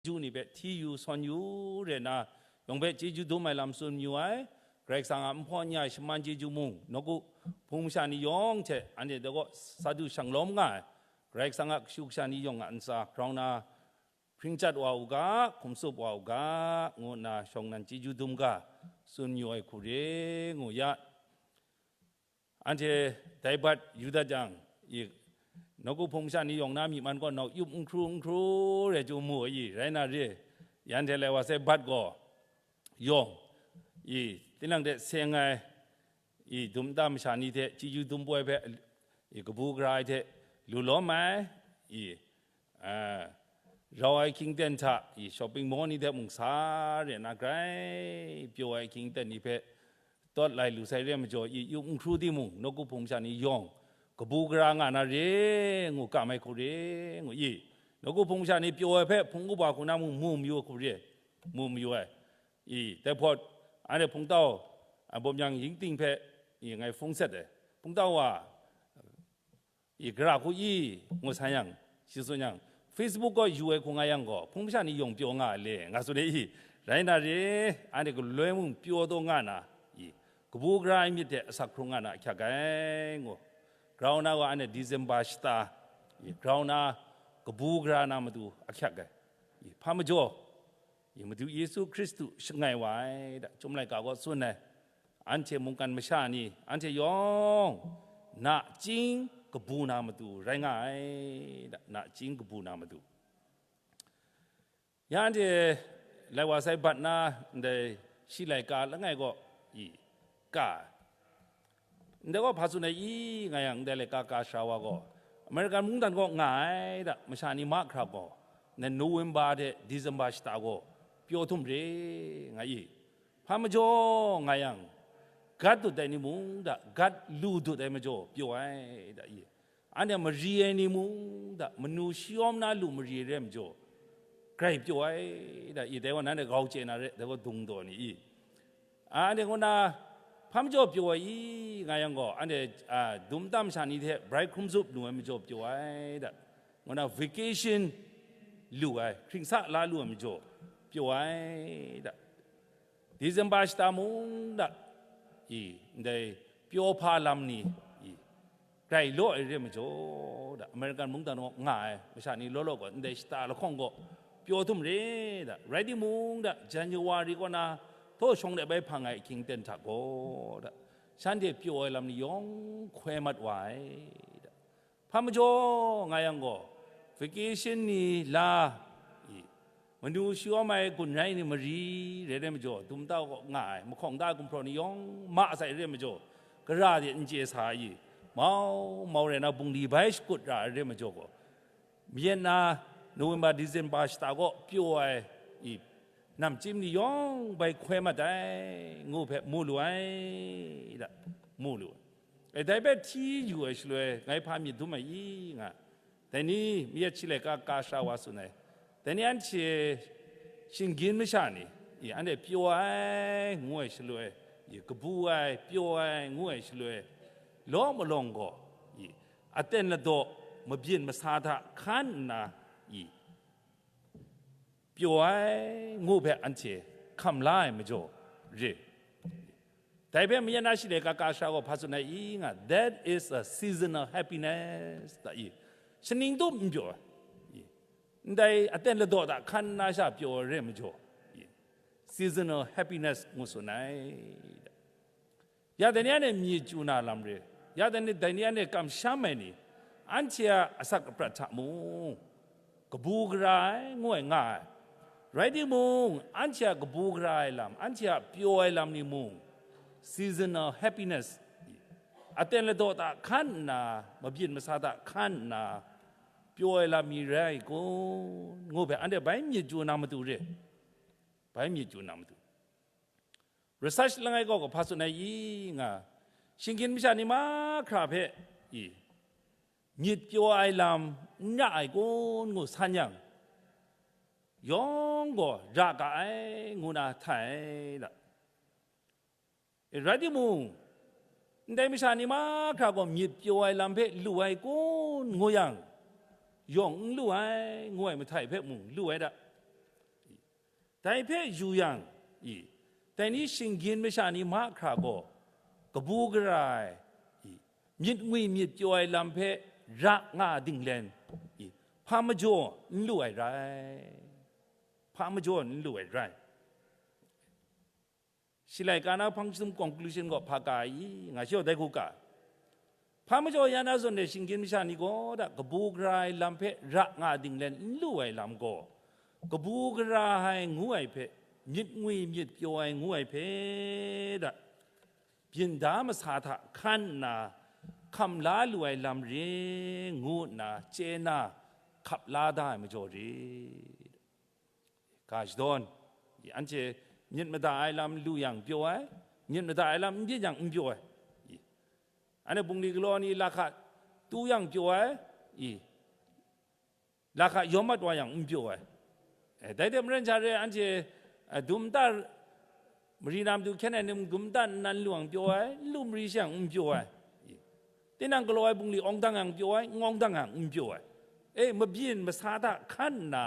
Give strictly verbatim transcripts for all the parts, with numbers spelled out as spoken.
chyeju ni hpe hti yu, sawn yu re nna, yawng hpe chyeju dum ai lam tsun yu ai. Karai Kasang a nhpaw nya ai shaman chyeju mung, nawku hpung masha ni yawng hte anhte dai gaw sa du shanglawm nga ai. Karai Kasang a kashu kasha ni yawng a ntsa grau na hpring chyat wa u ga, hkum tsup wa u ga, ngu nna shawng nnan chyeju dum ga, tsun yu ai hku re ngu ya. Anhte dai bat yu dat jang, i, nawku hpung masha ni yawng na myi man gaw nau yup n hkru n hkru re chyu mu ai, i, rai na re. Yan hte lai wa sai bat gaw, yawng, i, tinang hte seng ai, i, dum nta masha ni hte chyeju dum poi hpe, i, kabu gara ai hte lu lawm ai, i, a, rau ai hkying ten hta, i, shopping mall ni hte mung sa re na grai pyaw ai hkying ten ni hpe tawt lai lu sai re majaw, i, yup n hkru timung, nawku hpung masha ni yawng kabu gara nga na re ngu, kam ai hku re ngu, i, nawku hpung masha ni pyaw ai hpe hpung kabu hku na mung mu mayu ai hku re, mu mayu ai. I, dai hpawt, anhte hpungtau, a, bawm yang yingting hpe, i, ngai hpung set ai. Hpungtau wa, i, gara hku i, ngu san yang, shi tsun yang, Facebook gaw yu ai hku nga yang gaw, hpung masha ni yawng pyaw nga a le, nga tsun ai i, rai na re, anhte galoi mung pyaw taw nga na, i, kabu gara ai myit hte asak hkrung nga na ahkyak ai, ngu. Grau na gaw anhte December shata, i, grau na kabu gara na matu ahkyak ai. I, hpa majaw, i, Madu Yesu Hkristu shangai wa ai, da, Chyum laika gaw tsun ai. Anhte mungkan masha ni, anhte yawng nachying kabu na matu rai nga ai, da, nachying kabu na matu. Ya anhte lai wa sai bat na, ndai shi laika langai gaw, i, ka ai. Ndai gaw hpa tsun ai i nga yang, ndai laika ka sara wa gaw, American mungdan kaw nga ai da, masha ni mahkra gaw, ndai November hte December shata gaw pyaw htum re nga i. Hpa majaw nga yang, gat dut ai ni mung da, gat lu dut ai majaw pyaw ai da i. Anhte mari ai ni mung da, manu shayawm na lu mari ai re ai majaw, grai pyaw ai da i, dai gaw nanhte grau chye na re, dai gaw dung daw ni i. Anhte ngu na, hpa majaw pyaw ai i nga yang gaw, anhte, a, dum tam sha ni hte brai hkrum zup lu ai majaw pyaw ai da, ngu na vacation lu ai, hkring sa la lu ai majaw pyaw ai da. December shata mung da, i, ndai pyaw hpa lam ni, i, grai law ai re ai majaw, da, American mungdan gaw nga ai masha ni law law gaw, ndai shata lahkawng gaw pyaw htum re, da, rai timung, da, January kaw na htaw shawng de bai hpang ai ahkying ten hta gaw, da, shanhte pyaw ai lam ni yawng hkoi mat wa ai, da. Hpa majaw nga yang gaw, vacation ni la, i, manu shayawm ai gun rai ni mari rai re ai majaw, dum ta gaw nga ai, mahkawng ta gumhpraw ni yawng ma sai re ai majaw, gara de n chye sa i, mau mau rai na bungli bai shakut ra ai re ai majaw gaw, mayen na November, December shata gaw pyaw ai, i, namchyim ni yawng bai hkoi mat ai, ngu hpe mu lu ai, da, mu lu ai. E, dai hpe hti yu ai shaloi, ngai hpa myit dum ai i nga, dai ni mayat shi laika ka sara wa tsun ai. Dai ni anhte shinggyim masha ni, i, anhte pyaw ai ngu ai shaloi, i, kabu ai, pyaw ai ngu ai shaloi, law malawng gaw, i, aten ladaw mabyin masa hta hkan nna, i, pyaw ai ngu hpe anhte hkam la ai majaw re. Dai hpe mayat na shi laika ka sara gaw hpa tsun ai i nga, that is a seasonal happiness, da i. Shaning tup n pyaw ai. I. Ndai aten ladaw hta hkan nna sha pyaw ai re ai majaw, i, seasonal happiness ngu tsun ai. Ya dai ni anhte myit chyu na lam re, ya dai ni, dai ni anhte kamsham ai ni, anhte a asak aprat hta mung, kabu gara ai, ngu ai nga ai. Rai timung, anhte a kabu gara ai lam, anhte a pyaw ai lam ni mung, seasonal happiness, aten ladaw hta hkan nna, mabyin masa hta hkan nna, pyaw ai lam mi rai ai kun, ngu hpe anhte bai myit chyu na matu re, bai myit chyu na matu. Research langai gaw hpa tsun ai i nga, shinggyim masha ni mahkra hpe i, myit pyaw ai lam n ra ai kun ngu san yang, yawng gaw ra ga ai ngu na htai ai da. E, rai timung, ndai masha ni mahkra gaw myit pyaw ai lam hpe lu ai kun ngu yang, yawng n lu ai, ngu ai mahtai hpe mung lu ai da. Dai hpe yu yang, i, dai ni shinggyim masha ni mahkra gaw, kabu gara ai, i, myit ngwi myit pyaw ai lam hpe ra nga dinglen, i, hpa majaw n lu ai rai. Hpa majaw n lu ai rai. Shi laika na hpang chyum conclusion gaw hpa ka ai i, nga shi gaw dai hku ka ai. Hpa majaw ya na zawn de shinggyim masha ni gaw da, kabu gara ai lam hpe ra nga dinglen n lu ai lam gaw, kabu gara ai ngu ai hpe, myit ngwi myit pyaw ai ngu ai hpe da, byin da masa hta hkan nna hkam la lu ai lam re ngu nna chye na hkap la da ai majaw re. Ga shadawn, i, anhte myit mada ai lam lu yang pyaw ai, myit mada ai lam n byin yang n pyaw ai. I, anhte bungli galaw ni lahka tu yang pyaw ai, i, lahka yawm mat wa yang n pyaw ai. E, dai hte maren sha re anhte, e, dum nta mari na matu hkyen ai ni mung dum nta nnan lu yang pyaw ai, n lu mari shi yang n pyaw ai. I, tinang galaw ai bungli awng dang yang pyaw ai, n awng dang yang n pyaw ai. E, mabyin masa hta hkan nna,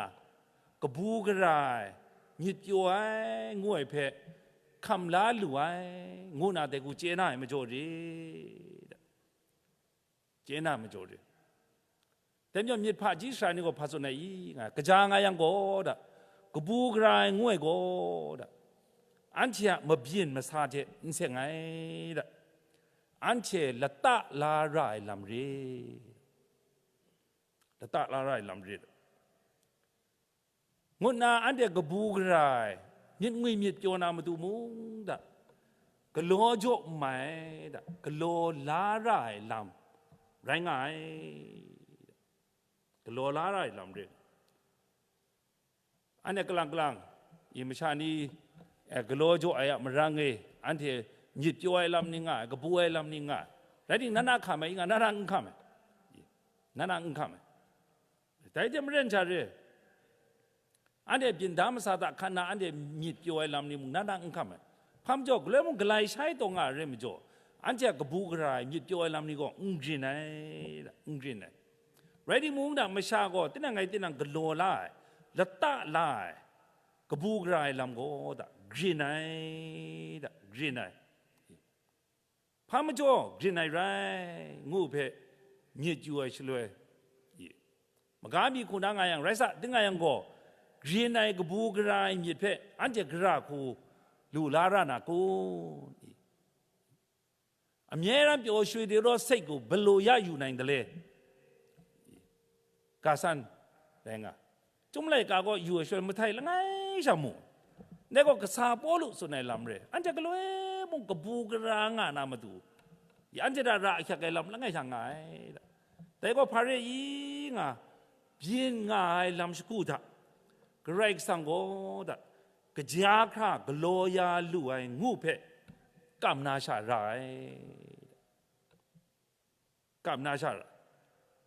kabu gara ai, myit pyaw ai, ngu ai hpe, hkam la lu ai, ngu na dai hku chye na ai majaw re, chye na ai majaw re. Dai majaw myit hpaji sara ni gaw hpa tsun ai i, nga, kaja nga yang gaw da, kabu gara ai ngu ai gaw da, anhte a mabyin masa hte n seng ai da, anhte lata la ra ai lam re, lata la ra ai lam re da. Ngu nna anhte kabu gara ai, myit ngwi myit pyaw na matu mung da, galaw jaw n mai da, galaw la ra ai lam rai nga ai, galaw la ra ai lam re. Anhte kalang kalang, i masha ni, eh, galaw jaw ai a marang e, anhte myit pyaw ai lam ni nga ai, kabu ai lam ni nga ai. Rai timung, na na hkam ai, i nga, na na n hkam ai, na na n hkam ai. Dai hte maren sha re, anhte byin da masa hta hkan na anhte myit pyaw ai lam ni mung na na n hkam ai. Hpa majaw, galoi mung galai shai taw nga ai re majaw, anhte a kabu gara ai myit pyaw ai lam ni gaw n grin ai, n grin ai. Rai timung, da masha gaw tinang ngai tinang galaw la ai, lata la ai, kabu gara ai lam gaw da grin ai, da grin ai. Hpa majaw grin ai rai ngu hpe myit yu ai shaloi, i, maga mi hku na nga yang rai sa, ding nga yang gaw, grin ai kabu gara ai myit hpe anhte gara hku lu la ra na kun? I, amye ram pyaw shui de raw sek gu balo ya yu nai ndale? Ga san rai nga. Chyum laika gaw yu ai shaloi mahtai langai sha mu. Dai gaw kasa Pawlu tsun ai lam re, anhte galoi mung kabu gara nga na matu, i, anhte hta ra ahkyak ai lam langai sha nga ai. Dai gaw hpa re i nga, byin nga ai lam shagu hta, Karai Kasang gaw da, kaja hkra galaw ya lu ai ngu hpe kam na sha ra ai. Kam na sha ra.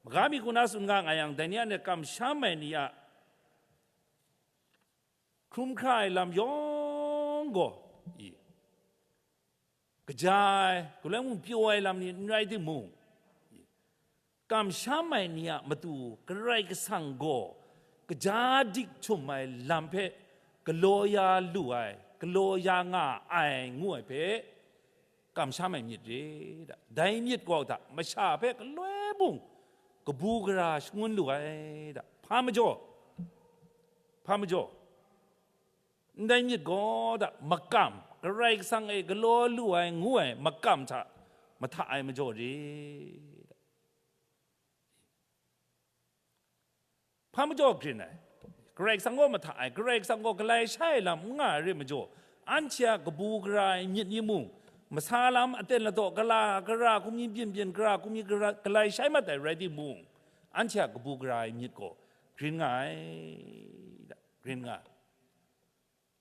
Maga mi hku na tsun nga nga yang, dai ni a kamsham ai ni a hkrum hkra ai lam yawng gaw, i, kaja ai, galoi mung pyaw ai lam ni n rai timung, i, kamsham ai ni a matu Karai Kasang gaw kaja dik htum ai lam hpe galaw ya lu ai, galaw ya nga ai ngu ai hpe, kamsham ai myit re da. Dai myit gaw da, masha hpe galoi mung kabu gara shangun lu ai da. Hpa majaw, hpa majaw, ndai myit gaw da, makam, Karai Kasang e galaw lu ai ngu ai makam hta mahta ai majaw re da. Hpa majaw grin ai? Karai Kasang gaw mahta ai, Karai Kasang gaw galai shai ai lam n nga ai re majaw, anhte a kabu gara ai myit ni mung, masa lam aten ladaw gala, gara hkum ni byin byin, gara hkum ni gara, galai shai mat ai rai timung, anhte a kabu gara ai myit gaw grin nga ai, grin nga ai.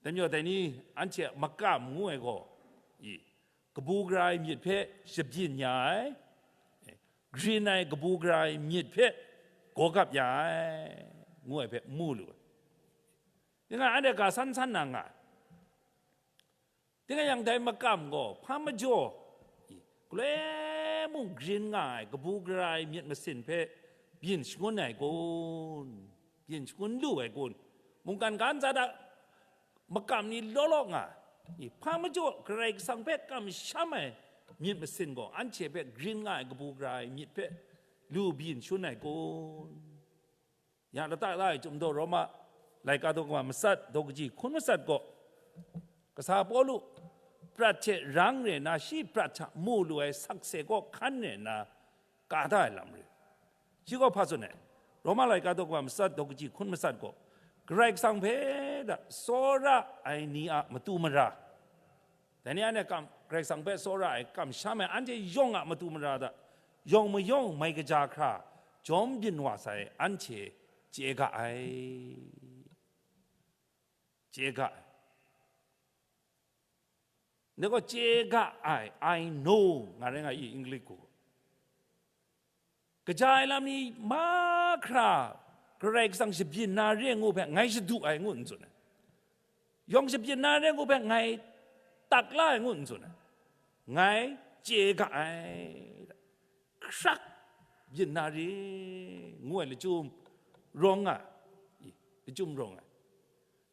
Dai majaw dai ni, anhte a makam ngu ai gaw, i, kabu gara ai myit hpe shabyin ya ai, grin ai kabu gara ai myit hpe gawgap ya ai, ngu ai hpe n mu lu ai. Tingai anhte ga san san na nga ai. Tingai yang dai makam gaw hpa majaw, i, galoi mung grin nga ai kabu gara ai myit masin hpe byin shangun ai kun? Byin shangun lu ai kun? Mungkan ga ntsa hta makam ni law law nga, i, hpa majaw Karai Kasang hpe kamsham ai myit masin gaw, anhte hpe grin nga ai kabu gara ai myit hpe lu byin shangun ai kun? Ya lata la ai Chyum daw Roma laika daw kaba matsat, daw kaji hkun matsat gaw, kasa Pawlu prat hte rang re na, shi prat hta mu lu ai sakse kaw hkan re na, ka da ai lam re. Shi gaw hpa tsun ai? Roma laika daw kaba matsat, daw kaji hkun matsat gaw, Karai Kasang hpe da tsawra ai ni a matu mara, dai ni anhte kam, Karai Kasang hpe tsawra ai, kamsham ai, anhte yawng a matu mara da, yawng mayawng mai kaja hkra jawm byin wa sai, anhte chye ga ai. Chye ga ai. Dai gaw, chye ga ai, I know, nga rai nga i, English gaw. Kaja ai lam ni mahkra Karai Kasang shabyin na re ngu hpe ngai shadu ai ngu n tsun ai. Yawng shabyin na re ngu hpe ngai tak la ai ngu n tsun ai. Ngai chye ga ai. Hkrak byin na re ngu ai lachyum rawng nga, i, lachyum rawng ai.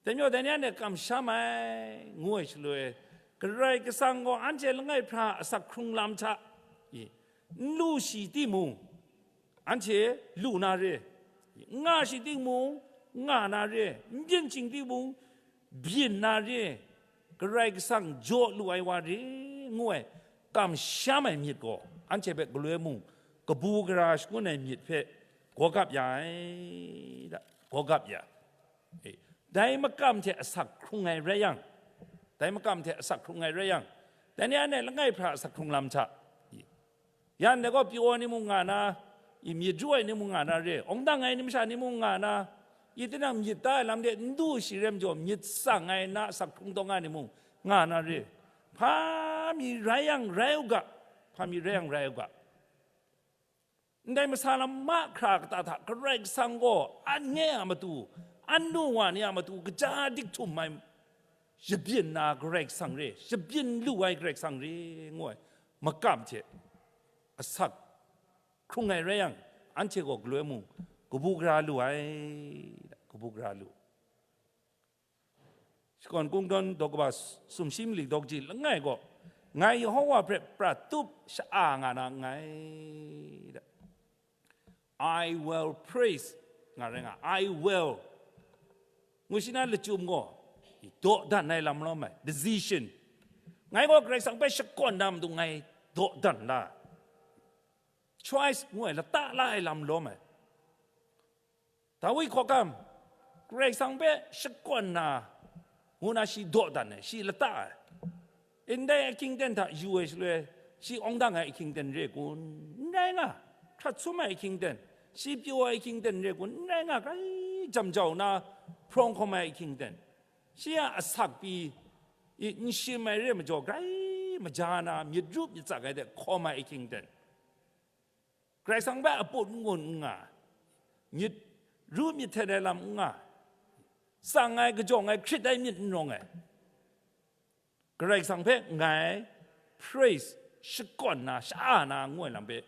Dai majaw, dai ni anhte kamsham ai ngu ai shaloi, Karai Kasang gaw anhte langai hpra asak hkrung lam hta, i, n lu shi timung, anhte lu na re, n nga shi timung, nga na re, n byin shing timung, byin na re, Karai Kasang jaw lu ai wa re ngu ai kamsham ai myit gaw, anhte hpe galoi mung kabu gara shangun ai myit hpe gawgap ya ai, da, gawgap ya. E, dai makam hte asak hkrung ai rai yang, dai makam hte asak hkrung ai rai yang, dai ni anhte langai hpra asak hkrung lam hta, i, yan dai gaw pyaw ai ni mung nga na, i, myit ru ai ni mung nga na re, awng dang ai ni masha ni mung nga na, i, tinang myit da ai lam de n du shi re majaw, myit tsang ai na asak hkrung taw nga ni mung nga na re, hpa mi rai yang rai u ga, hpa mi rai yang rai u ga. Ndai masa lam mahkra kata hta Karai Kasang gaw an nye a matu, an nu wa ni a matu kaja dik htum ai, shabyin na Karai Kasang re, shabyin lu ai Karai Kasang re, ngu ai makam hte asak hkrung ai rai yang, anhte gaw galoi mung kabu gara lu ai, kabu gara lu. Shakawn Kungdawn daw kaba sumshi mali daw kaji langai gaw, ngai Yehowa hpe prat tup sha-a nga na nngai. I will praise, nga rai nga, I will. Ngu shi na lachyum gaw, dawdan ai lam lawm ai, decision. Ngai gaw Karai Kasang hpe shakawn na matu ngai dawdan la. Choice ngu ai, lata la ai lam lawm ai. Dawi hkawhkam, Karai Kasang hpe shakawn na, ngu na shi dawdan ai, shi lata ai. Ndai ahkying ten hta yu ai shaloi, shi awng dang ai ahkying ten re kun? N rai nga. Hkrat sum ai ahkying ten, shi pyaw ai ahkying ten re kun? N rai nga. Grai jam jau na hprawng hkawm ai ahkying ten, shi a asak pyi, i, n shim ai re majaw, grai maja na myit rup myit tsak ai de hkawm ai ahkying ten, Karai Kasang hpe aput n-gun n nga, myit ru myit hten ai lam n nga, tsang ai, kajawng ai, hkrit ai myit n rawng ai. Karai Kasang hpe ngai praise, shakawn na, sha-a na ngu ai lam hpe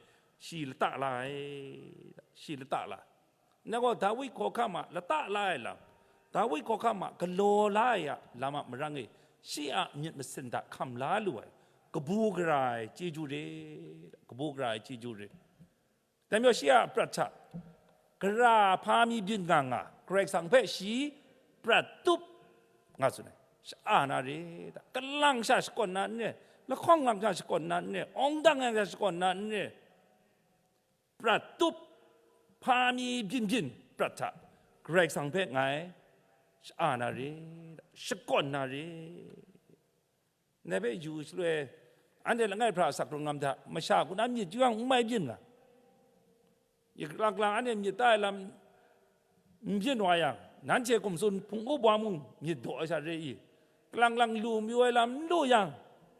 shi lata la ai, shi lata la. Nang gaw Dawi hkawhkam a lata la ai lam, Dawi hkawhkam a galaw la ai a lam a marang e, shi a myit masin hta hkam la lu ai, kabu gara ai chyeju re, kabu gara ai chyeju re. Dai majaw shi a prat hta, gara hpa mi byin nga nga, Karai Kasang hpe shi prat tup nga tsun ai. Sha-a na re, kalang sha shakawn na n re, lahkawng lang sha shakawn na n re, awng dang yang sha shakawn na n re, prat tup, hpa mi byin byin prat hta, Karai Kasang hpe ngai sha-a na re, shakawn na re. Ndai hpe yu shaloi, anhte langai hpra asak hkrung lam hta, masha kaw na myit yu yang n mai byin nga. I, kalang kalang anhte myit ta ai lam n byin wa yang, nanhte hkum tsun hpung up wa mung myit daw ai sha re i? Kalang kalang lu mayu ai lam n lu yang,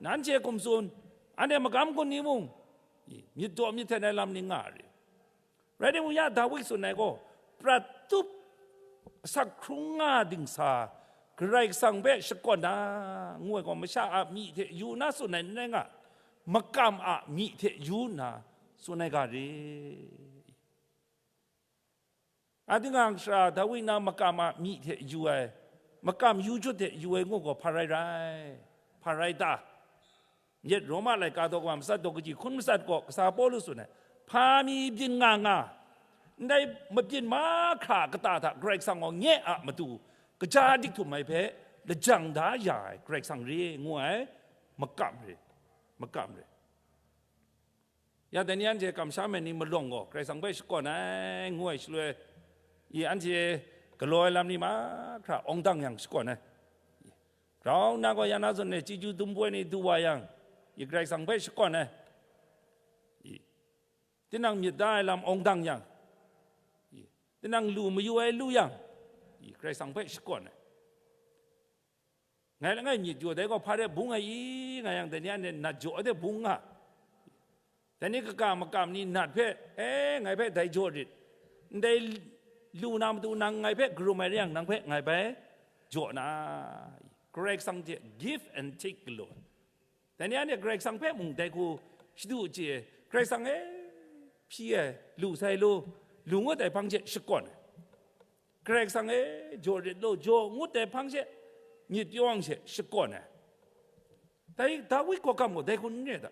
nanhte hkum tsun, anhte magam kun ni mung, i, myit daw myit hten ai lam ni nga re. Rai timung, ya Dawi tsun ai gaw, prat tup, asak hkrung nga dingsa, Karai Kasang hpe shakawn na, ngu ai gaw, masha a myi hte yu na tsun ai n rai nga, makam a myi hte yu nna tsun ai ga re. A, tinang shara Dawi na makam a myi hte yu ai, makam yu jut hte yu ai ngu gaw hpa rai rai, hpa rai ta? Myit Roma laika daw kaba matsat daw kaji hkun matsat gaw kasa Pawlu tsun ai, hpa mi byin nga nga, ndai mabyin mahkra kata hta Karai Kasang gaw nye a matu kaja dik htum ai hpe lajang da ya ai Karai Kasang re ngu ai, makam re, makam re. Ya dai ni anhte kamsham ai ni malawng gaw Karai Kasang hpe shakawn ai ngu ai shaloi, i anhte galaw ai lam ni mahkra awng dang yang shakawn ai. Grau nna gaw ya na zawn e chyeju dum poi ni du wa yang, i Karai Kasang hpe shakawn ai. I, tinang myit da ai lam awng dang yang, i, tinang lu mayu ai lu yang, i Karai Kasang hpe shakawn ai. Ngai langai myit jaw dai gaw hpa de bung ai i, nga yang dai ni anhte nat jaw ai de bung nga. Dai ni kaka makam ni nat hpe, e, ngai hpe dai jaw rit, ndai lu na matu nang ngai hpe karum ai re yang, nang hpe ngai bai jaw na. Karai Kasang hte give and take galaw. Dai ni anhte Karai Kasang hpe mung dai hku shadu chye, Karai Kasang e, hpyi ai, lu sai lu, lu ngut ai hpang hte shakawn ai. Karai Kasang e, jaw rit law, jaw ngut ai hpang hte myit pyaw ang hte shakawn ai. Dai Dawid hkawhkam gaw dai hku n re ai ta?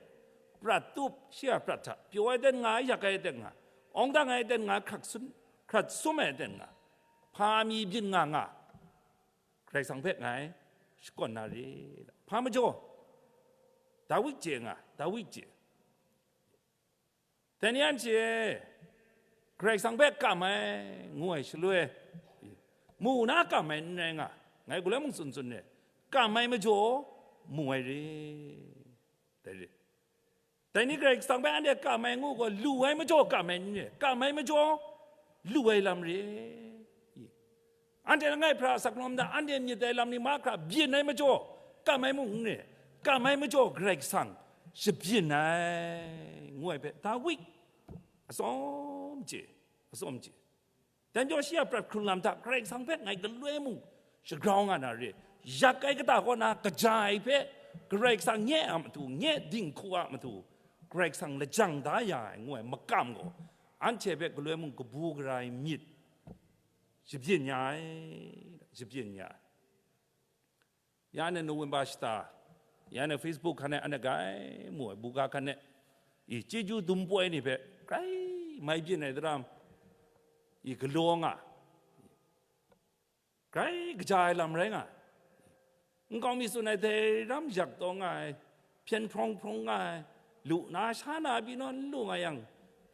Prat tup, shi a prat hta pyaw ai ten nga ai, yak ai ten nga, awng dang ai ten nga, hkrat sum, hkrat sum ai ten nga, hpa mi byin nga nga, Karai Kasang hpe ngai shakawn na re. Hpa majaw? Dawid chye nga, Dawid chye. Dai ni anhte Karai Kasang hpe kam ai ngu ai shaloi, mu na kam ai n rai nga, ngai galoi mung tsun tsun re, kam ai majaw mu ai re. Dai re. Dai ni Karai Kasang hpe anhte kam ai ngu gaw, lu ai majaw kam ai n re, kam ai majaw lu ai lam re. Anhte langai hpra asak lam da, anhte myit ai lam ni mahkra byin ai majaw, kam ai mung n re, kam ai majaw Karai Kasang shabyin ai, ngu ai hpe Dawid atsawm chye, atsawm chye. Dai majaw shi a prat hkrung lam hta Karai Kasang hpe ngai galoi mung shagrau nga na re, yak ai kata kaw na kaja ai hpe Karai Kasang nye a matu, nye dinghku a matu, Karai Kasang lajang da ya ai ngu ai makam gaw, anhte hpe galoi mung kabu gara ai myit shabyin ya ai, shabyin ya ai. Ya na November shata, ya na Facebook hkan e, ana gai mu ai buga hkan e, i chyeju dum poi ni hpe grai mai byin ai daram, i galaw nga, grai kaja ai lam rai nga. Nkau mi tsun ai dai ram yak taw nga ai, hpyen hprawng hprawng nga ai, lu na sha na pyi naw n lu nga yang,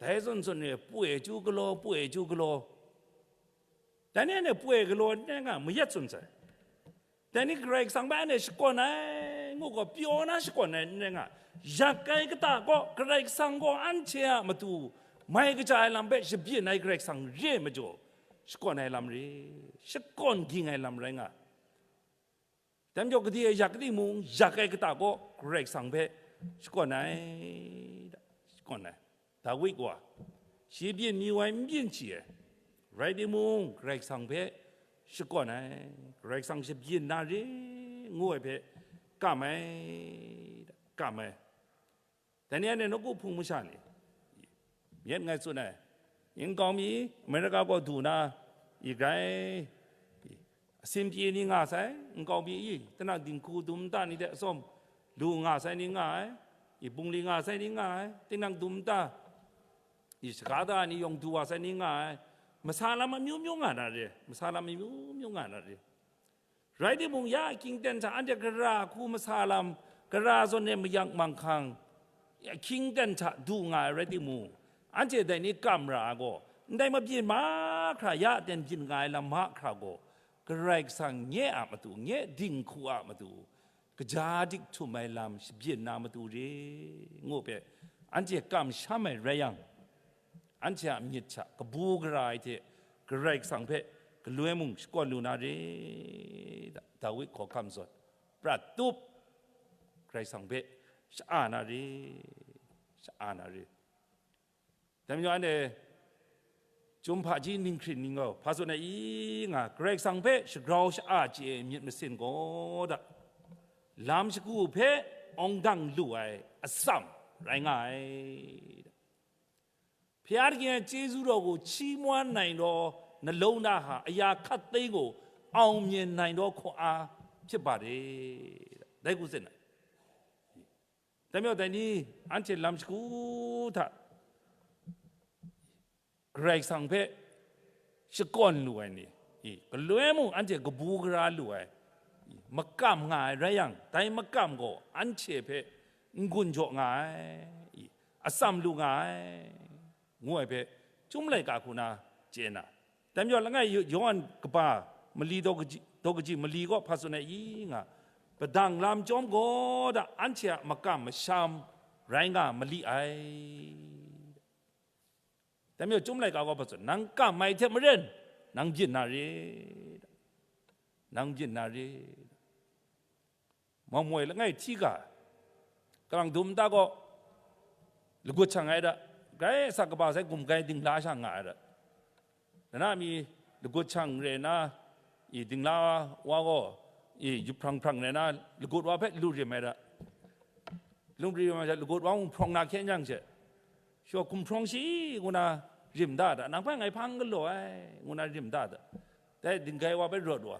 dai zawn zawn e pwe chyu galaw, pwe chyu galaw. Dai ni anhte pwe galaw n rai nga, mayat tsun sai. Dai ni Karai Kasang hpe anhte shakawn ai ngu gaw, pyaw na shakawn ai n rai nga, yak ai kata kaw Karai Kasang gaw anhte a matu mai kaja ai lam hpe shabyin ai Karai Kasang re ai majaw, shakawn ai lam re, shakawn ging ai lam rai nga. Dai majaw, gade e yak timung, yak ai kata kaw Karai Kasang hpe shakawn ai, shakawn ai. Dawid wa, shi byin mi wai n byin chyi ai, rai timung, Karai Kasang hpe shakawn ai, Karai Kasang shabyin na re, ngu ai hpe kam ai, kam ai. Dai ni anhte nawku hpung masha ni, yet ngai tsun ai, nkau mi Amerika kaw du na, i grai, asin pyi ni nga sai, nkau mi i, tinang dinghku dum nta ni hte atsawm lu nga sai ni nga ai, i bungli nga sai ni nga ai, tinang dum nta, i shaga da ni yawng du wa sai ni nga ai, masa lam amyu myu nga na re, masa lam amyu myu nga na re. Rai timung, ya ahkying ten hta anhte gara hku masa lam, gara zawn e mayak manghkang, ahkying ten hta du nga ai rai timung, anhte dai ni kam ra ai gaw, ndai mabyin mahkra ya ten byin nga ai lam mahkra gaw, Karai Kasang nye a matu, nye dinghku a matu, kaja dik htum ai lam shabyin na matu re, ngu hpe anhte kamsham ai rai yang, anhte a myit hta kabu gara ai hte Karai Kasang hpe galoi mung shakawn lu na re, Da-, Dawid hkawhkam zawn, prat tup, Karai Kasang hpe sha-a na re, sha-a na re. Dai majaw anhte Chyum hpaji ninghkring ni gaw hpa tsun ai i nga, Karai Kasang hpe shagrau sha-a chye ai myit masin gaw da, lam shagu hpe awng dang lu ai atsam rai nga ai. Hpya daging ai chyeju daw gaw chi mwan nai law, na long na ha aya hkat tei gaw အောင်မြင်နိုင်သောခွန်အားဖြစ်ပါတယ်တဲ့။ ဒိုက်ကူးစစ်နိုင်။ ဒါမျိုးတိုင်ဒီအန်တီလမ်းရှိကူးထ Karai Kasang hpe shakawn lu ai ni, i, galoi mung anhte kabu gara lu ai, i, makam nga ai rai yang, dai makam gaw anhte hpe n-gun jaw nga ai, i, atsam lu nga ai, ngu ai hpe, Chyum laika hku na chye na. Dai majaw, langai Yo-, Yawhan kaba mali daw kaji, daw kaji mali gaw hpa tsun ai i nga, padang lam chyawm gaw da, anhte a makam masham rai nga mali ai. Dai majaw, Chyum laika gaw hpa tsun, nang kam ai hte maren, nang byin na re, nang byin na re. Mamoi langai hti ga, kalang dum nta gaw, lagut shang ai da, grai asak kaba sai gumgai dingla sha nga ai da. Dana mi lagut shang re na, i dingla wa gaw, i yup hprang hprang re na, lagut wa hpe lu rim ai da. Lungri wa hte lagut wa mung hprawng na hkyen yang she, shaw hkum hprawng shi ngu na rim da da, nang hpe ngai hpang galaw ai, ngu na rim da da. Dai dinggai wa hpe rawt wa,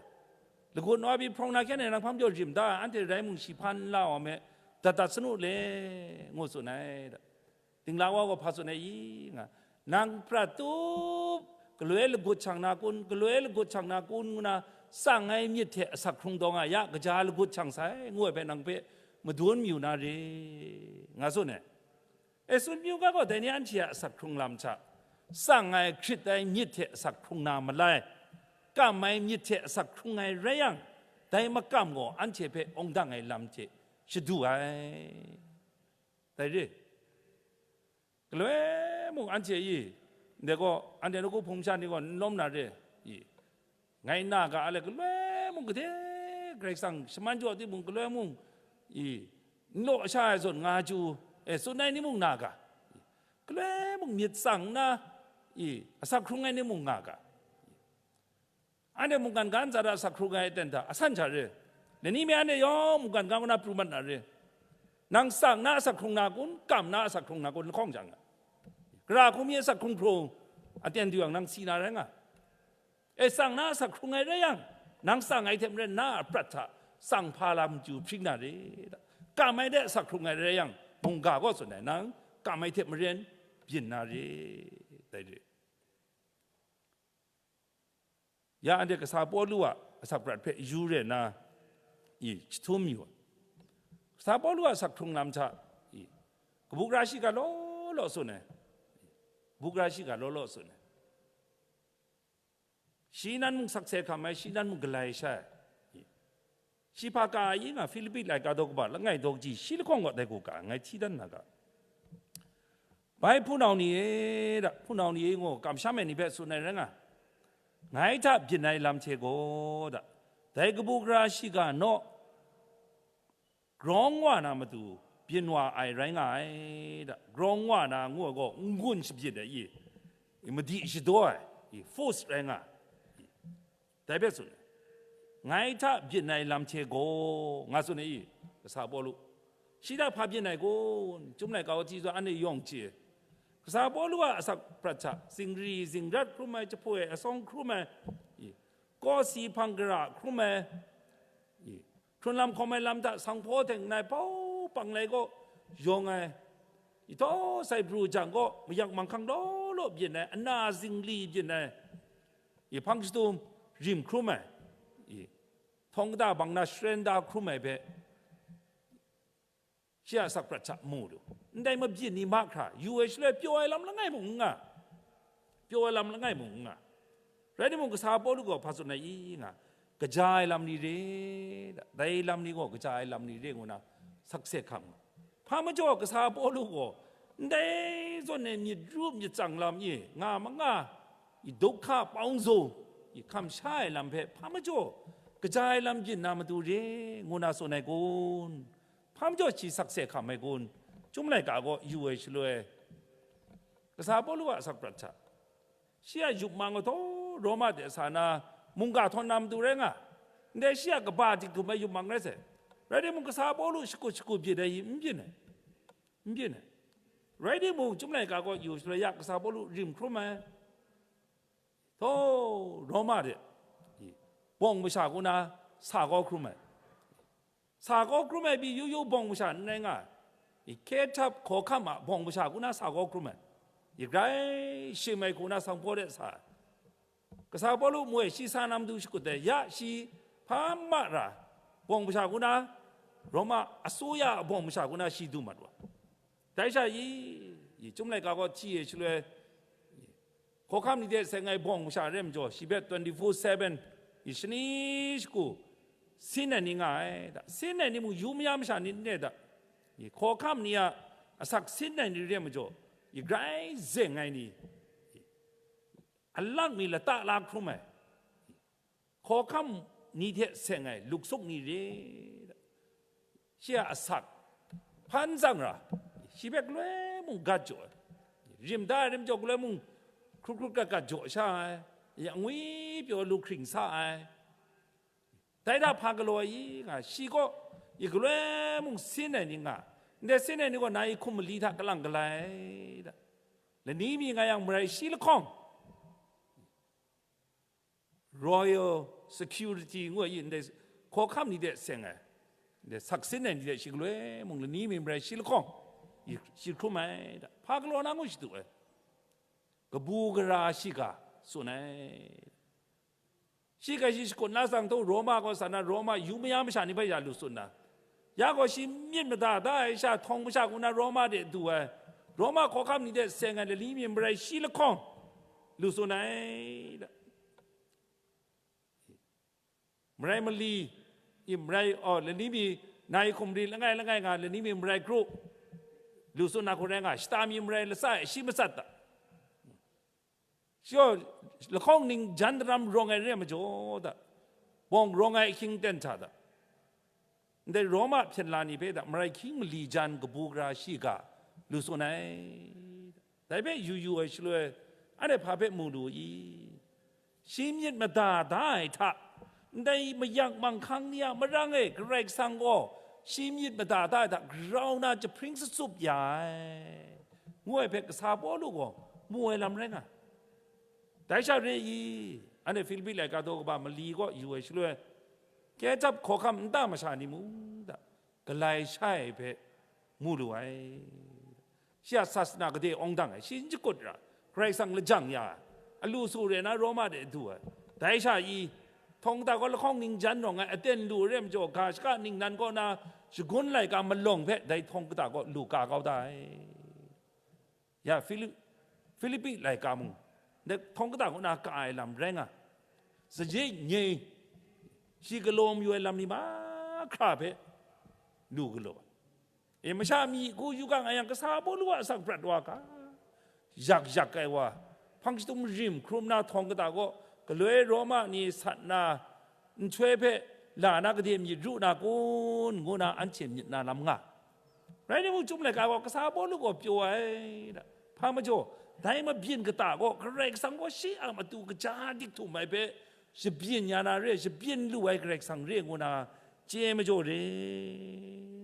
lagut wa pyi hprawng na hkyen e nang hpang pyaw rim da, anhte rai mung shi hpan la wa me, dat dat sanu le, ngu tsun ai da. Dingla wa gaw hpa tsun ai i nga, nang prat tup, galoi lagut shang na kun, galoi lagut shang na kun, ngu na tsang ai myit hte asak hkrung dawng a ya, kaja lagut shang sai, ngu ai hpe nang hpe madun mayu na re, nga tsun ai. E tsun mayu ga gaw, dai ni anhte a asak hkrung lam hta, tsang ai hkrit ai myit hte asak hkrung na malai, kam ai myit hte asak hkrung ai rai yang, dai makam gaw anhte hpe awng dang ai lam hte shadu ai. Dai re. Galoi mung anhte i, ndai gaw, anhte nawku hpung masha ni gaw n lawm na re i, ngai na ga a le, galoi mung gade Karai Kasang shaman jaw timung, galoi mung i, n law sha ai zawn nga chyu, e, tsun ai ni mung na ga, galoi mung myit tsang nna i, asak hkrung ai ni mung nga ga. Anhte mungkan ga ntsa hta asak hkrung ai aten hta asan sha re. Lani mi anhte yawng mungkan ga ngu na pru mat na re. Nang tsang na asak hkrung na kun, kam na asak hkrung na kun, lahkawng jang nga. Gara hkrum mi asak hkrung hkrung, aten du yang nang si na rai nga. E, tsang na asak hkrung ai rai yang, nang tsang ai hte maren na a prat hta tsang hpa lam chyu hpring na re. Kam ai de asak hkrung ai rai yang, mungga gaw tsun ai, nang kam ai hte maren byin na re. Dai re. Ya anhte kasa Pawlu a asak prat hpe yu re nna, i, jahtum yu ai. Kasa Pawlu a asak hkrung lam hta, i, kabu gara shiga law law tsun ai, kabu gara shiga law law tsun ai. Shi nan mung sakse hkam ai, shi nan mung galai sha ai. I, Shi hpa ka ai i nga, Hpilipi laika daw kaba langai daw kaji shi lahkawng gaw dai gaw ka, ngai hti dan na ga. Bai hpunau ni e da, hpunau ni e ngu, kamsham ai ni hpe tsun ai rai nga, ngai hta byin ai lam hte gaw da, dai kabu gara shiga naw, grawng wa na matu byin wa ai rai nga ai da, grawng wa na ngu ai gaw n-gun shabyin ai i, i madi shadaw ai, i force rai nga ai. Dai hpe tsun ai, ngai hta byin ai lam hte gaw, nga tsun ai i, kasa Pawlu, shi hta hpa byin ai kun, Chyum laika wa hti zawn anhte yawng chye. Kasa Pawlu a asak prat hta, zingri zingrat hkrum ai, jahpoi asawng hkrum ai, i, kawsi hpang gara hkrum ai, i, hkrun lam hkawm ai lam hta sanghpaw teng nai pau panglai kaw yawng ai, i, taw sai pru jang kaw mayak manghkang law law byin ai, ana zingli byin ai, i, hpang shadum rim hkrum ai, i, htawng kata bang na sharen da hkrum ai hpe, shi a asak prat hta mu lu. Ndai mabyin ni mahkra yu ai shaloi, pyaw ai lam langai mung n nga, pyaw ai lam langai mung n nga. Rai timung, kasa Pawlu gaw hpa tsun ai i nga, kaja ai lam ni re, dai lam ni gaw kaja ai lam ni re ngu na sakse hkam nga. Hpa majaw kasa Pawlu gaw ndai zawn e myit ru myit tsang lam i nga ma nga, i, dukha paung zung, i, hkam sha ai lam hpe hpa majaw kaja ai lam byin na matu re ngu na tsun ai kun? Hpa majaw shi sakse hkam ai kun? Chyum laika gaw yu ai shaloi, kasa Pawlu a asak prat hta, shi a yup mang gaw taw Roma de sa na mungga htawn na matu rai nga, ndai shi a kaba tik htum ai yup mang rai sai. Rai timung, kasa Pawlu shakut shakut byin ai i, n byin ai, n byin ai. Rai timung, Chyum laika gaw yu shaloi ya, kasa Pawlu rim hkrum ai, taw Roma de, i, bawng masha ku na sa kau hkrum ai. Sa kau hkrum ai pyi yu yu bawng masha n rai nga ai. Hkye htap hkawhkam a bawng masha ku na sa kau hkrum ai. Grai shim ai hku na sanghpaw de sa ai. Kasa Pawlu mu ai, shi sa na matu shakut ai, ya shi hpa ma ra, bawng masha ku na, Roma asuya a bawng masha ku na shi du mat wa. Dai sha i, i chyum laika gaw hti e shaloi, hkawhkam ni de seng ai bawng masha re majaw, shi hpe twenty-four seven i shani shagu sin ai ni nga ai da, sin ai ni mung yu maya masha ni n re da, i hkawhkam ni a asak sin ai ni re majaw, i grai zeng ai ni, alak mi lata la hkrum ai, hkawhkam ni hte seng ai luksuk ni re, shi a asak hpan tsang ra, shi hpe galoi mung gat jaw ai, rim da ai rim jaw galoi mung hkrut hkrut gat gat jaw sha ai, ya ngwi pyaw lu hkring sa ai. Dai hta hpa galaw ai i nga, shi gaw i galoi mung sin ai ni nga, ndai sin ai ni gaw na i hkum mali hta kalang kalai da, lani mi nga yang marai shi lahkawng, royal security ngu ai, ndai hkawhkam ni de seng ai, ndai saksin ai ni de shi galoi mung lani mi marai shi lahkawng, shi hkrum ai da, hpa galaw na ngu shadu ai, kabu gara shiga tsun ai. Shi ga shi shakut na sang htaw Roma kaw sa na, Roma yu maya masha ni hpe ya lu tsun na, ya gaw shi myit mada da ai sha htawng masha ku na Roma de du ai, Roma hkawhkam ni de seng ai lani mi marai shi lahkawng lu tsun ai. Marai mali, i marai, oh, lani mi na i hkum ri langai langai nga, lani mi marai kru lu tsun na hku rai nga, shata mi marai latsa e shi matsat da. Shi gaw lahkawng ning jan daram rawng ai re ai majaw da, bawng rawng ai ahkying ten hta da, ndai Roma hpyen la ni hpe da marai hkying mali jan kabu gara shiga lu tsun ai. Dai hpe yu yu ai shaloi, anhte hpa hpe mu lu i? Shi myit mada da ai hta, ndai mayak manghkang ni a marang e Karai Kasang gaw shi myit mada da ai hta grau na jahpring shatsup ya ai, ngu ai hpe kasa Pawlu gaw mu ai lam rai nga. Dai sha re i? Anhte Filipi laika daw kaba mali kaw yu ai shaloi, kehjap hkawhkam nta masha ni mung da, galai sha ai hpe mu lu ai. Shi a sasana gade awng dang ai, shi n shakut ra, Karai Kasang lajang ya ai, alu su re na Roma de du ai. Dai sha i, htawng kata gaw lahkawng ning jan rawng ai, aten lu re majaw, ga shaka ningnan kaw na shagun laika malawng hpe dai htawng kata gaw lu ka kau da ai. Ya Fili-, Filipi laika mung, dai htawng kata kaw na ka ai lam rai nga, saje nyei, shi galaw mayu ai lam ni mahkra hpe lu galaw ai. E, masha myi hku yu ga nga yang, kasa Pawlu a asak prat wa ga, yak yak ai wa, hpang shatum rim hkrum na htawng kata gaw, galoi Roma ni sat na nhtoi hpe la na gade myit ru na kun, ngu na anhte myit na lam nga. Rai timung, Chyum laika gaw kasa Pawlu gaw pyaw ai da. Hpa majaw, dai mabyin kata gaw Karai Kasang gaw shi a matu kaja dik htum ai hpe shabyin ya na re, shabyin lu ai Karai Kasang re ngu na chye majaw re,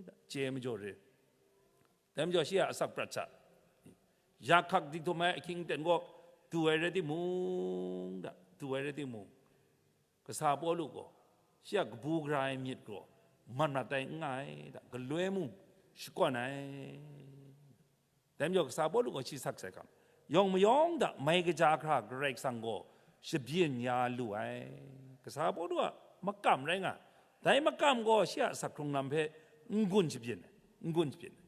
da, chye majaw re. Dai majaw shi a asak prat hta, yak hkak dik htum ai ahkying ten gaw du ai rai timung, da, du ai rai timung, kasa Pawlu gaw shi a kabu gara ai myit gaw mat mat ai n nga ai, da, galoi mung shakawn ai. Dai majaw kasa Pawlu gaw shi sakse hkam, yawng mayawng hta mai kaja hkra Karai Kasang gaw shabyin ya lu ai. Kasa Pawlu a makam rai nga, dai makam gaw shi a asak hkrung lam hpe n-gun shabyin ai, n-gun shabyin ai.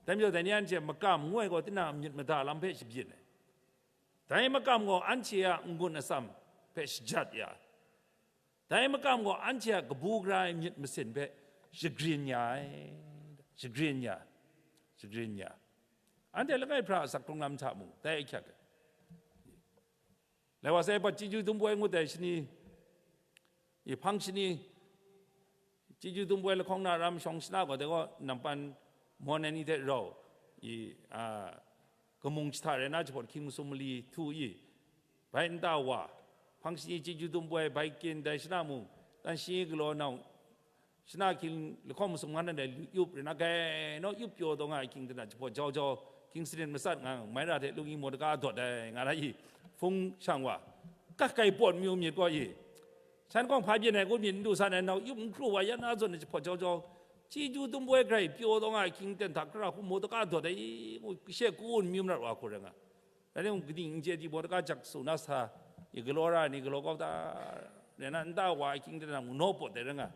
Dai majaw dai ni anhte makam ngu ai gaw, tinang a myit mada lam hpe shabyin ai. Dai makam gaw anhte a n-gun atsam hpe shajat ya ai. Dai makam gaw anhte a kabu gara ai myit masin hpe shagrin ya ai, shagrin ya, shagrin ya. Anhte langai hpra a asak hkrung lam hta mung dai ahkyak ai. Lai wa sai, Pat Chyeju Tum Poi ngut ai shani, i hpang shani, Chyeju Tum Poi lahkawng na ram shawng shana gaw, dai gaw nampan mawn ai ni hte rau, i, a, kamung jahta rai na, jahpawt hkying masum mali htu i, bai nta wa, hpang shani Chyeju Tum Poi bai kyin dai shana mung, dan shi galaw nau, shana hkying lahkawng masum ngan ai lu yup rai na, gai naw yup pyaw taw nga ai hkying ten a jahpawt jau jau, hkying sanit matsat nga, mai ra hte lungyi mawt daga dawt ai nga na i, hpung shang wa, kat kai pawt mayu myit gaw i, Shan gaw hpa byin ai kun myit n du san ai, nau yup n kru wa yan a zawn ai jahpawt jau jau, chyeju dum boi grai pyaw taw nga ai hkying ten hta, kara hkum mawtaka dawt ai i, ngu she kun myu marat wa hku rai nga. Rai timung, kaning n chye di mawtaka jak su na sa, i galaw ra ai ni galaw kau ta, rai na nta wa ai hkying ten hta mung naw pawt ai rai nga.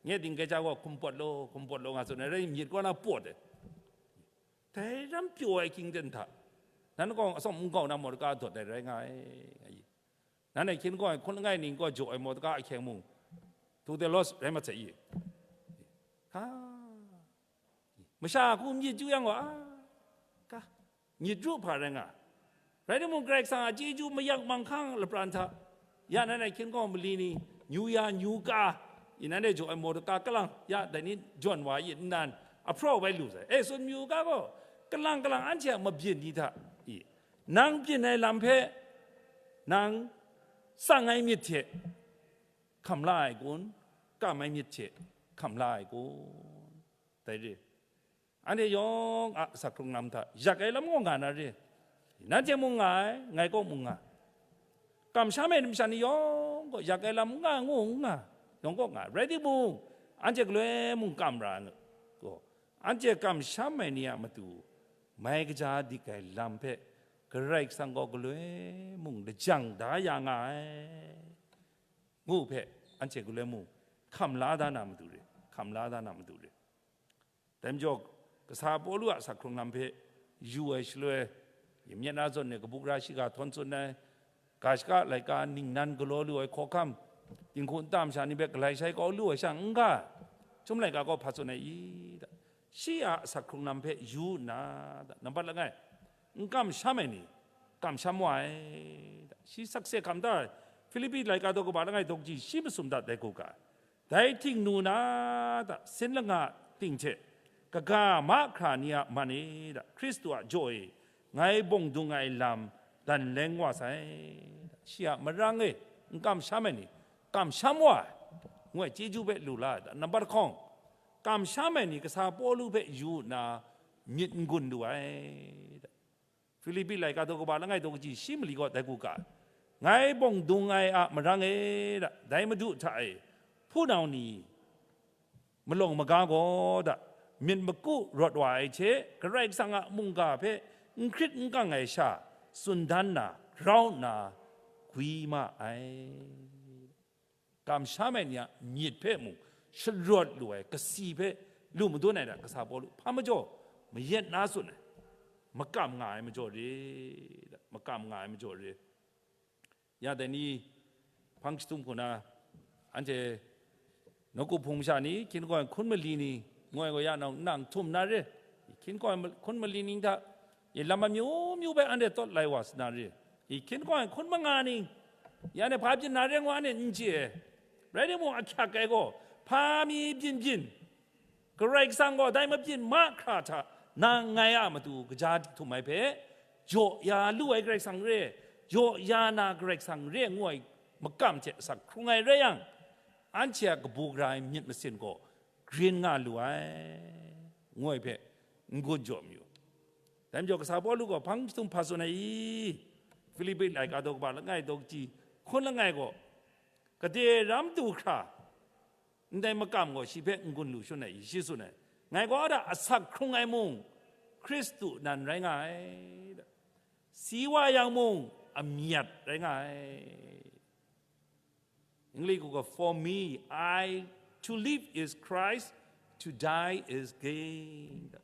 Nye ting kai cha gaw hkum pawt law, hkum pawt law nga tsun ai, rai myit kaw na pawt ai. Dai ram pyaw ai hkying ten hta, nan gaw atsawm n gau na mawtaka dawt ai rai nga ai, nga i. Nan e hkyen gaw ai hkun langai ning gaw jaw ai mawtaka ahkyeng mung, tu de los rai mat sai i. Ka, masha hku myit ju yang gaw, a, ka, myit ru hpa rai nga. Rai timung, Karai Kasang a chyeju mayak manghkang lapran hta, ya nan e hkyen gaw mali ni, nyu ya nyu ka, i nan e jaw ai mawtaka kalang, ya dai ni jawn wa i nnan, ahpraw bai lu sai. E, tsun mayu ga gaw, kalang kalang anhte a mabyin ni hta i, nang byin ai lam hpe, nang tsang ai myit hte hkam la ai kun? Kam ai myit hte hkam la ai kun? Dai re. Anhte yawng a asak hkrung lam hta yak ai lam gaw nga na re. Nanhte mung nga ai, ngai kaw mung nga. Kamsham ai masha ni yawng gaw yak ai lam n nga ngu n nga, yawng kaw nga ai. Rai timung, anhte galoi mung kam ra ai gaw, anhte kamsham ai ni a matu mai kaja dik ai lam hpe Karai Kasang gaw galoi mung lajang da ya nga ai, ngu hpe anhte galoi mung hkam la da na matu re, hkam la da na matu re. Dai majaw, kasa Pawlu a asak hkrung lam hpe yu ai shaloi, yamyet na zawn e kabu gara shiga htawn tsun ai, ga shaka laika ningnan galaw lu ai hkawhkam, dinghku nta masha ni hpe galai shai kau lu ai sha n ga, Chyum laika gaw hpa tsun ai i ta? Shi a asak hkrung lam hpe yu nna ta? Nambat langai, n kamsham ai ni, kamsham wa ai ta? Shi sakse hkam ta ai. Hpilipi laika daw kaba langai daw kaji shi masum dat dai hku ga, dai htingnu na ta, sin langa ting hte kaga mahkra ni a man e ta, Hkristu a jaw e ngai bawng dung ai lam dan leng wa sai ta. Shi a marang e n kamsham ai ni, kamsham wa ai, ngu ai chyeju hpe lu la ai ta. Nambat lahkawng, kamsham ai ni kasa Pawlu hpe yu nna myit n gun lu ai ta. Hpilipi laika daw kaba langai daw kaji shi mali gaw dai hku ga, ngai bawng dung ai a marang e da, dai Madu hta e hpunau ni malawng maga gaw da, myit maku rawt wa ai hte Karai Kasang a mungga hpe n hkrit n kang ai sha tsun dan na, grau nna gwi ma ai. Kamsham ai ni a myit hpe mung sharawt lu ai kasi hpe lu madun ai da, kasa Pawlu hpa majaw mayat na tsun ai, makam nga ai majaw re, makam nga ai majaw re. Ya dai ni hpang jahtum hku na, anhte nawku hpung masha ni, hkyin gaw ai hkun mali ni, ngoi gaw ya nang nang htum na re, hkyin gaw ai hkun mali ni hta, i lam amyu myu bai anhte tawt lai wa sa na re, i hkyin gaw ai hkun manga ni, ya ne hpa byin na re ngu anhte n chye ai. Rai timung, ahkyak ai gaw, hpa mi byin byin, Karai Kasang gaw dai mabyin mahkra hta nang ngai a matu kaja htum ai hpe, jaw ya lu ai Karai Kasang re, jaw ya na Karai Kasang re ngu ai makam hte asak hkrung ai rai yang, anhte a kabu gara ai myit masin gaw grin nga lu ai, ngu ai hpe n-gun jaw mayu. Dai majaw, kasa Pawlu gaw hpang jahtum hpa tsun ai i? Hpilipi laika daw kaba langai daw kaji hkun langai gaw, gade ram du hkra, ndai makam gaw shi hpe n-gun lu shun ai i? Shi tsun ai, ngai gaw da asak hkrung ai mung, Hkristu nan rai nga ai, si wa yang mung, amyat rai nga ai. English hku gaw, "For me, I, to live is Christ, to die is gain."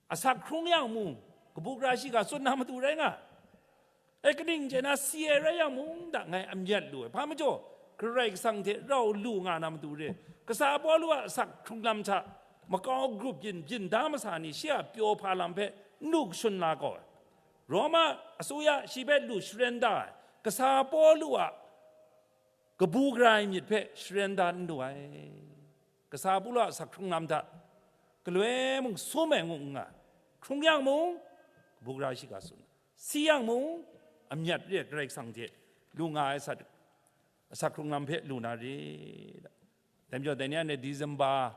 Asak hkrung yang mung, kabu gara shiga tsun na matu rai nga. E, kaning chye na, si ai rai yang mung da, ngai amyat lu ai. Hpa majaw, Karai Kasang hte rau lu nga na matu re. Kasa Pawlu a asak hkrung lam hta makau grup byin byin da masa ni, shi a pyaw hpa lam hpe n lu kashun la kau ai. Roma asuya shi hpe lu sharen da ai. Kasa Pawlu a kabu gara ai myit hpe sharen da n lu ai. Kasa Pawlu a asak hkrung lam hta, galoi mung sum ai ngu n nga, hkrung yang mung, kabu gara shiga tsun, si yang mung, amyat re ai Karai Kasang hte lu nga ai sat, asak hkrung lam hpe lu na re. Dai majaw, dai ni anhte December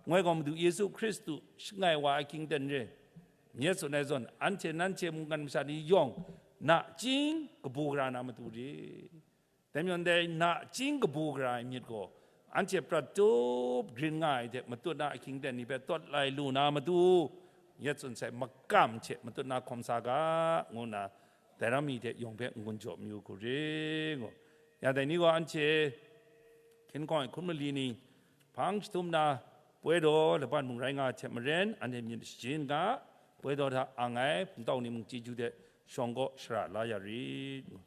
ngoi gaw Madu Yesu Hkristu shangai wa ai hkying ten re, myit tsun ai zawn, anhte nanhte mungkan masha ni yawng nachying kabu gara na matu re. Dai majaw dai nachying kabu gara ai myit gaw, anhte prat tup grin nga ai hte matut na ahkying ten ni hpe tawt lai lu na matu, yet tsun sai, makam hte matut na hkawm sa ga, ngu nna dai ram mi hte yawng hpe n-gun jaw mayu hku re, ngu. Ya dai ni gaw anhte hkying hkawng ai hkun mali ni hpang jahtum na, poi daw laban mung rai nga ai hte maren, anhte myit shajin ga, poi daw hta ang ai hpungtau ni mung chyeju hte shawng kaw shara la ya rit, ngu.